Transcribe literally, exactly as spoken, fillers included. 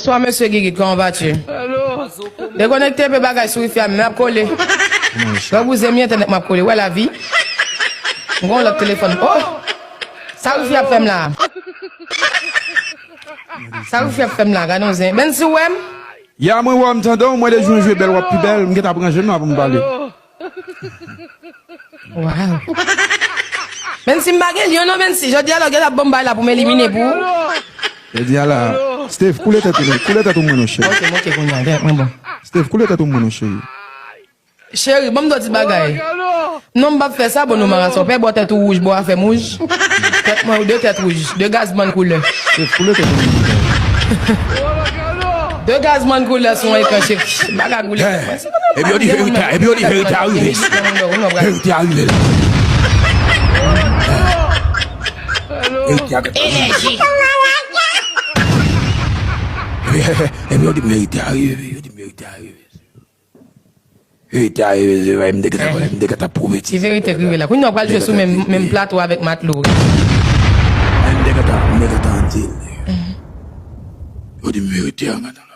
Bonsoir, monsieur Guiguit, comment vas-tu? Dekonekte pe bagay sou wifi a, m ap kole. Wè bouzen mi entènèt m ap kole. Wè lavi. M gon lòt telefòn. Oh! Sa wifi ap fè m la? Sa wifi ap fè m la? Gade yon zen. Bensi, ou wè m? Ya, mwen wè w, m tande w, mwen de jou jwe bèl, w ap pi bèl, m gentan ap ranje m la pou m pale. Wow. Mensi, m pa gen lyon non, Mensi. Jodi a la, w gentan ap ban m bay la pou m elimine pou ou. Jodi a la, Steve, koule tèt ou, koule tèt ou mwen non, cheri. Ok, m ok kounye a, mwen bon. Steve, koule tèt ou mwen non, cheri. Cheri, ban m do ti bagay. Non, m p ap fè sa, bon, nou marason. Pè bò tèt ou wouj, bò a fè m wouj. Tèt mwen, de tèt wouj, de gazman koulè. Steve, koule tèt ou mwen. De gazman koulè sou yon ekran, cheri. Bagay koulè. Epi yo di verite, epi yo di verite a rive. Verite a rive la. Verite a rive. Enèji. Epi yo di verite a rive, yo di verite a rive. Verite a rive, se vre, m te gentan konnen, m te gentan pwouve ti. Ti verite k rive la. Kounye a w pral jwe sou menm, menm plato avèk Matlo. M te gentan, m te gentan di l. Yo di m verite an, gentan.